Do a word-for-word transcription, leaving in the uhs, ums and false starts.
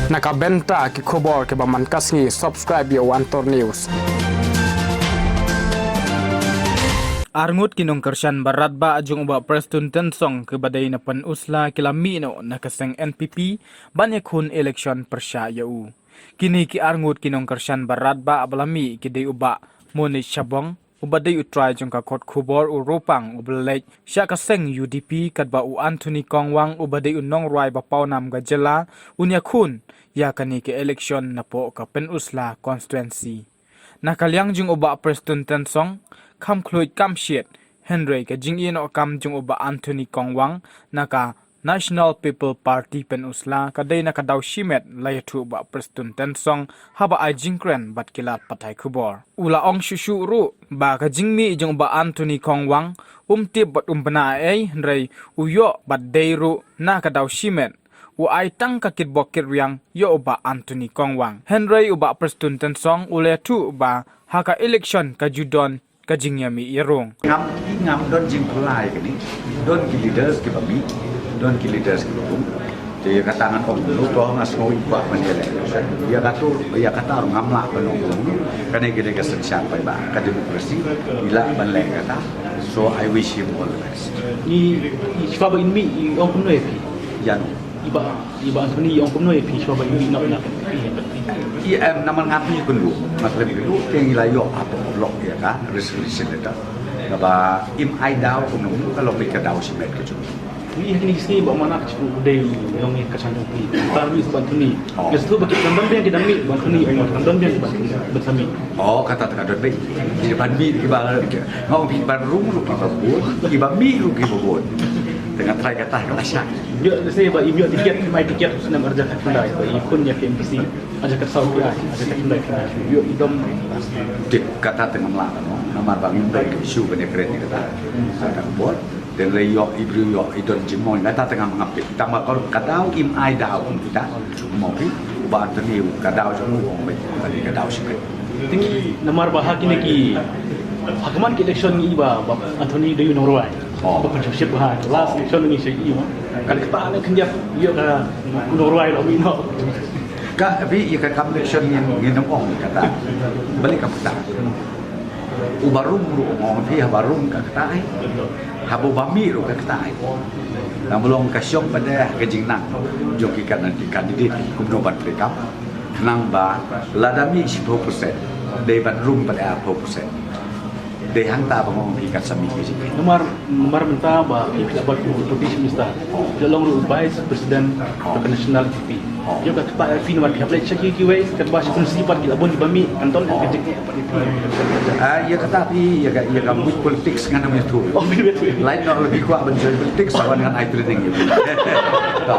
Na ka bynta ki khubor kiba man ka sngi, subscribe ïa u Antor News. Arngut ki nongkyrshan baratbah jong u Bah Prestone Tynsong kiba dei na Pynursla ki la mih noh na ka seng N P P ban ïakhun election pyrshah ïa u. Kine ki arngut ki nongkyrshan baratbah ba la mih ki dei u Bah Monish Shabong, uba dei u trai jong ka kot khubor u Ropang, uba la leit sha ka seng U D P, katba u Anthony Kongwang, uba dei u nongrwai ba pawnam ka jylla, un ïakhun ïa kane ka election napoh ka Pynursla constituency. Na ka liang jong u Bah Prestone Tynsong, kham khluid kham shit, hynrei ka jingïehnoh kam jong u Bah Anthony Kongwang na ka National People Party Pynursla ka dei na ka daw shimet, la ïathuh u Bah Prestone Tynsong haba ai jingkren bad ki lad pathai khubor. U la ong shuh shuh ruh ba ka jingmih jong u Bah Anthony Kongwang um tip bad um bna ei, hynrei u ïoh bad dei ruh na ka daw shimet. U ai tang ka kitbok kitrwiang ïa u Bah Anthony Kongwang. Hynrei u Bah Prestone Tynsong u la ïathuh ba ha ka election ka ju don ka jingïamih ïarung. Ngam, ngam don jingpyllait kane. Don ki leaders kiba mih, don ki leaders kiba rung. Te ïa kata ngan ong kumno, to nga sngew i kwah ban ïaleh. Ïa kata, ïa kata ruh ngam lah ban ong kumno. Kane ka dei ka synshar paidbah, ka democracy, i lah ban leh kata. So I wish him all the best. Ngi, i shuwa ba in mih i ong kumno ïa phi? Ïa no. I Bah, i Bah Anthony i ong kumno ïa phi shuwa ba i mih noh na ka N P P? I em, namar nga phi kynduh, nga khlem kynduh, te ngi la ïoh hapoh block ïa ka resolution letter. Kaba im ai daw kumno, ka long beit ka daw shimet ka jong. Ngi ha kine ki sngi Bah Manak shu dei long ïa ka shan jong phi. Tang mih Bah Anthony. Oh. Ngi shu ba ki dang don biang ki dang mih Bah Anthony, oh, dang don biang Bah Anthony. Bah Anthony. Oh, kata te ka don beit. Ki ban mih kiba, nga ong phi ban rung ruh kiba bun, kiba mih ruh kiba bun. Te nga try kata ka la shah. Ïoh, let's say ba im ïoh tiket, im ai tiket snem arhajar khatkhyndai, ba i khun ïa ka M P C, arhajar khatsaw ki ai, arhajar khatkhyndai ki ai. Ïoh i dom. Te kata te ngam lah noh, namar ba ngim dei ki issue ban ïakren ïa kata. Kata ka bor. Te lei ïoh i briew ïoh i don jingmong, kata te ngam ngam tip. Tang ba ka daw im ai daw kum kita. Mo phi, u Bah Anthony ka daw jong u ong beit, ka daw shimet. Te ngi namar ba ha kine ki, ha ka man ki election ngi i ba, Bah Anthony dei u nongrwai. Oh. Ba pynshongshit ba ha last election ngi sha i mo. Kan kata ne khyndiat ïoh ka u nongrwai la mih noh. Ka phi ïa ka kam election ngin, ngin ong kata. Balei ka kata. U ba rung ruh ong phi haba rung ka kata ai. Haba u ba mih ruh ka kata ai. Nang ba long ka shong pat de ka jingnang jong ki kan, ki candidate kumno ban treikam. Khnang ba lada mih shiphew percent, dei ban rung pat de arphew percent. Dei hangta ba nga ong phi kan sa mih ka jingkit. Namar, namar mynta ba phi la bat u Deputy Chief Minister, phi la long ruh u Vice President jong ka National N P P. Ïoh ka kata phi namar phi hap leit sha ki kiwei, katba shi constituency pat ki la bun kiba mih, kan don ka jingkit. Ah, ïa kata phi, ïa ka, ïa ka muid politics ngan ym ïathuh. Oh, phi ïathuh. Lait noh lada phi kwah ban join politics, sa wan ngan ai training ïa phi. To.